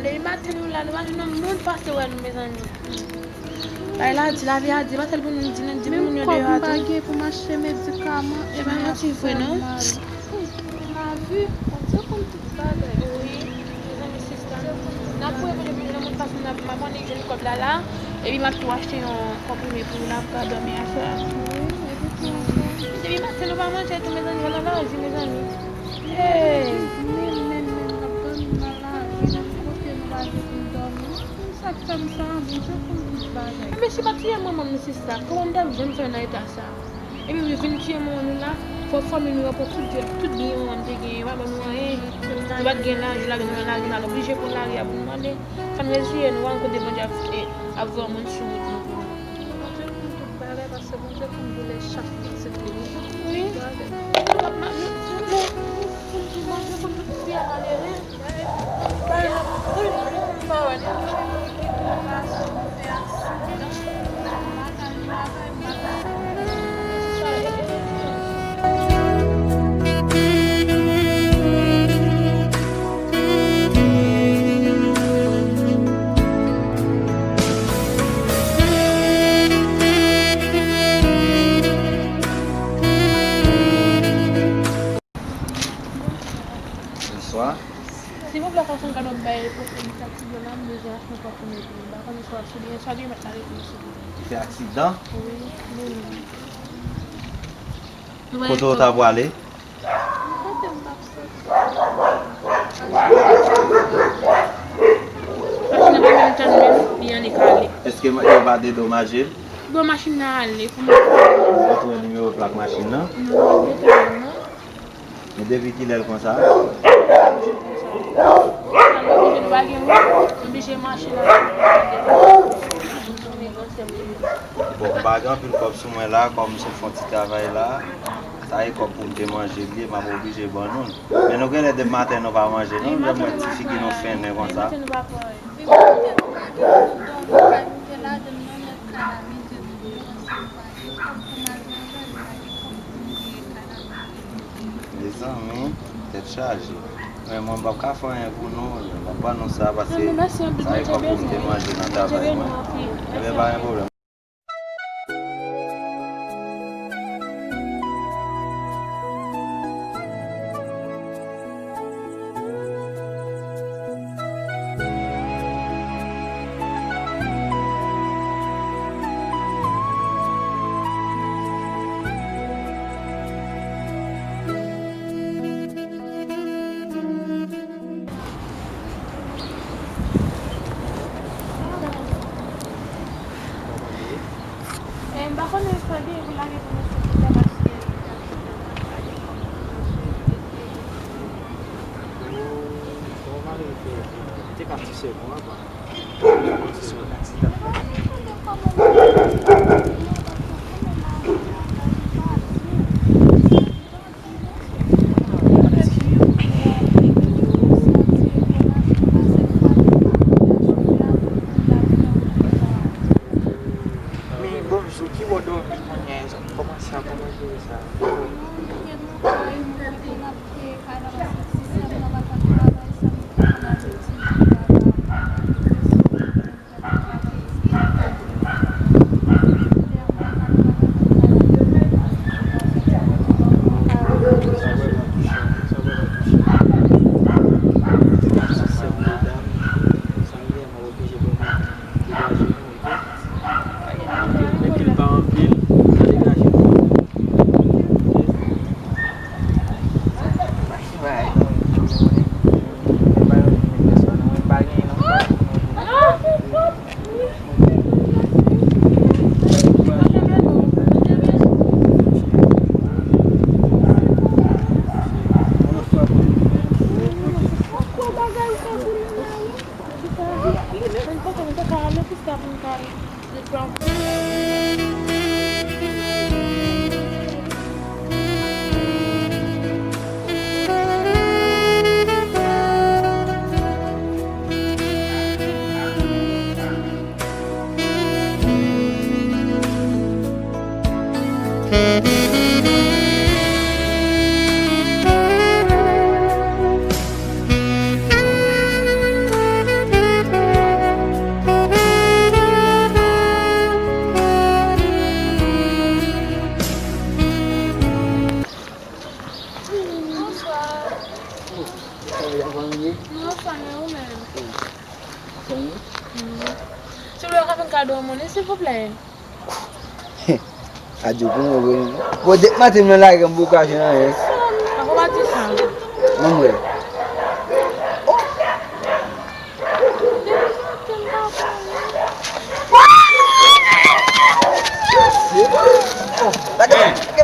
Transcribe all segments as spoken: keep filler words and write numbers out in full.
Depi maten nou la, nou pa jwenn yon moun pase wè nou, mezanmi. Bay la di, lavi a di, pa sèl pou nou di, nou di pou moun yo deyò a tou. Menm kòb m pa gen pou m achte medikaman, e pa manti vre non. Lavi, Bondye konn tout bagay. Wi, mezanmi, sista. N ap priye pou nou jwenn yon moun pase, n ap, m ap annik jwenn kòb la la, epi m ap tou achte yon konprime pou l ap ka dòmi aswè a. Wi, epi tou ankò. Depi maten nou pa manje tou, mezanmi, nan laji, mezanmi. Hey! Men, men, men, n ap dòmi nan lavi, menm kote nou pa gen pou n dòmi. Sa k fè m sa, Bondye konn tout bagay. Mesye pa tiye manman m, sista. Kòman m t ap janm fè nan eta sa? Epi wi, vin tiye manman nou la, fò fanmi nou yo pran tout byen, tout byen manman m te genyen, yo pa ban nou anyen. Nou pa t gen lajan, lajan nou nan lari, n al oblije pran lari a pou nou mande. Fò n reziye nou, wè kote Bondye ap, e, ap voye yon moun sou wout nou pou nou. Bondye konn tout bagay, paske Bondye konn doulè chak pitit li. Wi. Tout bagay. Nou pa, nou, nou, nou, nou, nou, Bondye konn tout ti a malere. Bonswa. Silvouplè, ka fè m kado m bay pwopriyetè ti blo la, m bezwen achte yon kòb pou mete. M pa konnen si w ap soulye, sa gen mèt la rete sou li. Li fè aksidan? Wi, li menm. Kote w ta pwale? Kote m t ap soti? Machin nan pa menm tann menm, li annik ale. Èske yo pa dedomaje l? Bon, machin nan ale, pou mwen. Ou retire nimewo plak machin nan? Non, m pa retire l, non. Men depi kilè l konsa? Sa nou oblije, nou pa gen wout, nou oblije mache nan. Bon, m pa gen anpil kòb sou mwen la, kòm m sot fè yon ti travay la. Sa e kòb pou m te manje l ye, m ap oblije ban nou l. Men nou genlè depi maten nou pa manje non, lè m wè ti figi nou fennen konsa. Depi maten nou pa pran anyen. Depi maten nou pa gen pou dòmi, kay nou te ladan nan nèt, kay la mizè nou, nou ranse nou pa gen kòb pou n al travay, nou pa gen kòb pou nou peye kay la. Mezanmi, tèt chaje. Men mwen m p ap ka fè anyen pou nou, m ap ban nou sa, paske sa e kòb pou m te manje nan travay mwen. Ebyen, pa gen pwoblèm. Eh, m pa konnen sa gen pou lage pou mesye ki fè mache. Kòman malere fè? Li te ka ti sèl mwen, apa. Ti sèl aksidan. Wi, bonjou, ki bò w dòmi kounye a? Kòman sa, kòman jere sa? Adyo pou mwen, wi. Bon, dèk maten, mwen lage, m poko jwenn anyen. Ankò pa di sa. Mwen, mwen. Hey! Ki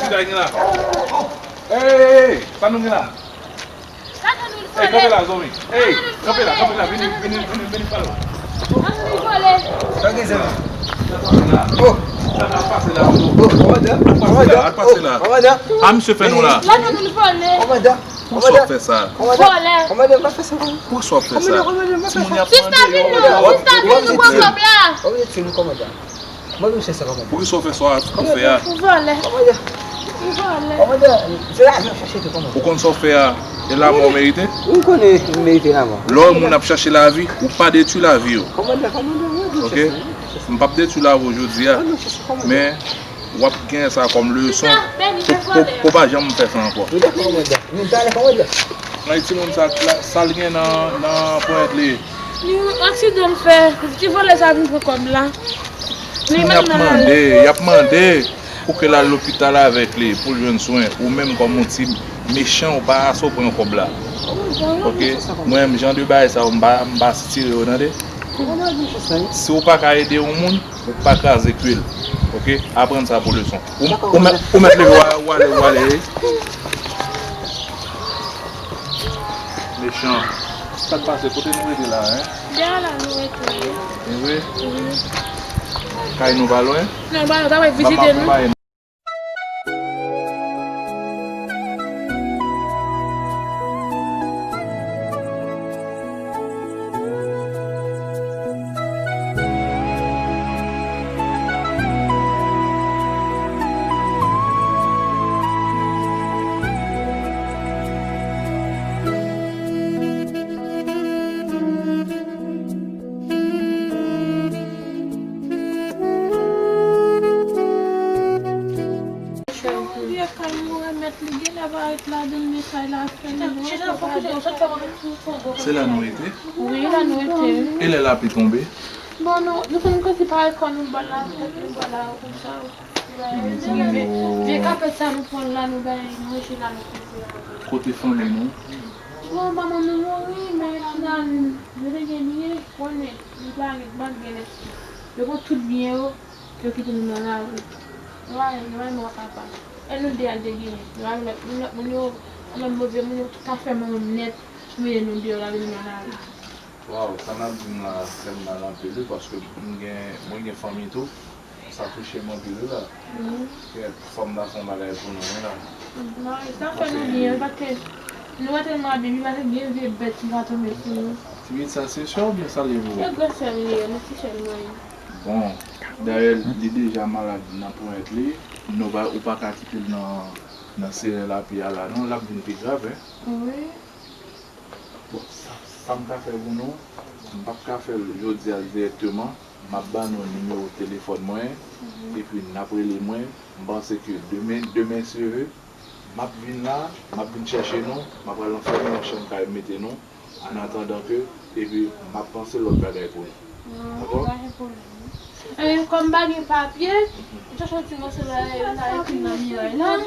bagay gen la? Hey, hey, hey, hey, sa nou gen la? Ey, kanpe la, zanmi. Ey, kanpe la, kanpe la. Vini, vini, vini, vini pale. Sa gen, zanmi? Oh. Sa k ap pase la? Oh, kòmandan. Al pase la, al pase la. Kòmandan. A, misye fè nou la. Kòmandan. Poukisa w fè sa? Kòmandan. Kòmandan, pa fè sa, kòmandan. Poukisa w fè sa? Kòmandan, kòmandan, pa fè sa. Timoun y ap mande yo. Sista vin nou, sista vin nou pran kòb la. Kòmandan, timoun, kòmandan. Mwen menm chèche sa kòmandan. Poukisa w fè sa, sa w fè a? Kòmandan. Ou vòlè. Kòmandan. Ou vòlè. Kòmandan, se lavi w ap chache tou, kòmandan. Ou konn sa w fè a, e lanmò w merite? Wi, m konnen m merite lanmò. Lè yon moun ap chache lavi, ou pa detwi lavi yo. Kòmandan, kòmandan, mwen menm chèche sa, mwen menm chèche sa. Ok? M p ap detwi lavi w jodi a, men w ap gen sa kòm leson pou, pou, pou pa janm fè sa ankò. Wi, dakò, kòmandan. Nou talè, kòmandan. Nan timoun sa, la, sa l gen nan, nan ponyèt li? Li yon aksidan l fè. Ti vòlè sa vin pran kòb la. Timoun y ap mande, y ap mande pou ke l al lopital avèk li, pou l jwenn swen. Ou menm kòm yon ti mechan, ou pa ase w pran kòb la. Ok? Mwen menm, jan de bagay sa yo, m pa, m pa sitire yo, tande? Si w pa ka ede yon moun, ou pa kraze kwi l. Ok? Aprann sa pou leson. Ou, ou mèt, ou mèt leve, w a, w ale, w ale. Mechan. Sa k pase? Kote nou rete la, en? Dèyè la nou rete, wi. E vre? Wi. Kay nou pa lwen? Non, pa lwen, ta pral vizite nou. Vye kay nou remèt li, genlè pa ret ladan l, men kay la fè li. Se la nou rete? Wi, la nou rete. E lè lapli tonbe? Bon, nou, nou konn kòmsi parèt kò nou bò la, tèt nou bò la, konsa. Vye, vye kapèt sa nou pran la, nou bay manje la, nou kouvri avè l. Kote fanmi nou? Bon, manman nou mouri, men final, nou te gen byen, konnen, nou pa gen, pa gen lespri. Yo pran tout byen yo, yo kite nou nan lari. Nou pa, nou pa gen dwa papa. E nou de a te genyen. Nou pa gen lòt, nou lòt moun yo, lòt move moun yo, tout afè manman m nèt, nou mete nou deyò, lage nou nan lari. Waw, sa n ap di m la fè m mal anpil, wi, paske m gen, mwen gen fanmi tou. Sa touche m anpil, wi, la. Kèt, fò m ta fè yon bagay pou nou, wi, la. Mari, sa fè nou byen, wi, paske nou wè tèlman abim, paske gen vye bèt ki ka tonbe sou nou. Ti pitit sa se sè w oubyen sa li ye pou ou? Se gran sè m li ye, men ti sè l mwen ye. Bon, dayè, li deja malad nan ponyèt li, nou pa, ou pa ka kite l nan, nan seren lapli a la, non, l ap vin pi grav, en. Wi. Bon, sa, sa m ka fè pou nou, m p ap ka fè l jodi a dirèkteman. M ap ba nou nimewo telefòn mwen, epi n ap rele mwen. M panse ke demen, demen si Dye vle, m ap vin la, m ap vin chèche nou, m ap al anfèmen yon chanm kay mete nou. An atandan ke, epi m ap panse lòt bagay pou nou. Dakò? Pa gen pwoblèm. Ebyen, kòm m pa gen papye, m chache yon ti moso la, la ekri nan miray la.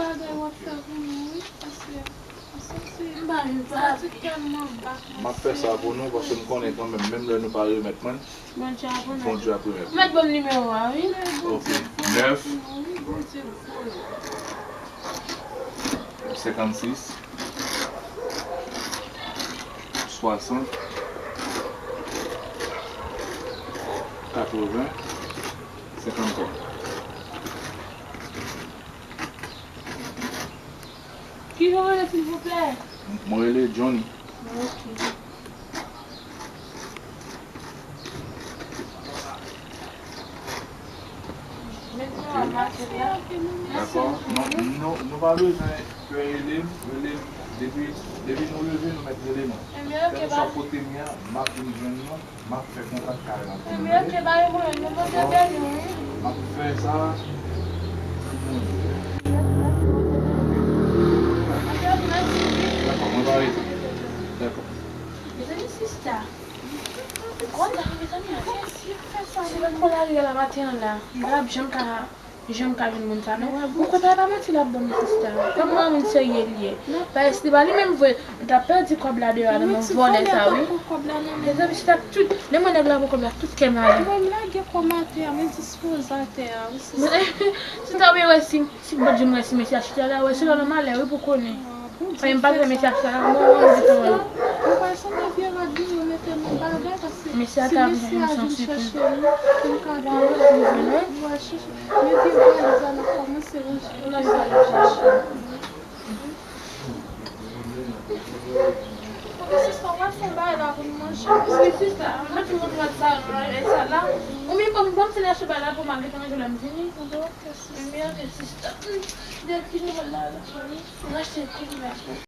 M ap fè sa pou nou, paske m konnen kanmenm, menm lè nou pa remèt mwen, Bondye ap remèt. Ou mèt ban m nimewo a, wi. Ok. Nèf, senkannsis, swasant, katreven, senkanntwa. Kijan w rele, silvouplè? Mwen rele Johnny. Ok. Dakò. Nou, nou, nou pa bezwen pè rele m, rele m. Depi, depi nou leve, nou mèt rele nou. Kèlkeswa kote m ye a, m ap vin jwenn nou. M ap fè kontak kay la pou nou, tande? M ap fè sa pou nou. Dakò, mwen pa rete. Dakò. Mezanmi, sista. Kontan, mezanmi, fè sa. Se menm pou lari a la maten an la. M pa ap janm ka, janm ka jwenn moun sa non. Ou konn pa manti l ap ban m sista. Kòm yon moun serye li ye. Paske si se pa li menm vre, m t ap pèdi kòb la deyò a nan men vòlè sa wi. Mezanmi sista tout, lè m wè nèg la pran kòb la tout kè m ale. Mwen m lage kòm atè a, mwen dispoze atè a wi sista. Sista ou wè si, si m pa t janm wè si mesye a chita la, wè se lè w nan malè wi pou konnen. Ay, m pa t renmen mesye a sa, mwen, mwen, mwen, mwen. Mwen pa sanble vye rad li, yo mete nan bagay, paske mesye a si ta vin mesye a vin chèche li, m ka ba li, mwen chèche. Men vye valiz la, n ap kòmanse ranje. Oke, sista, w ap fè bagay la pou n manje. Wi, sista, mwen pa t konn sa, sa la. Ou menm kòm ban m ti lè sou bagay la pou m al manje lè m vini. Oke, sista. Mèsi, sista. De ki nou la, la. N achte tout la.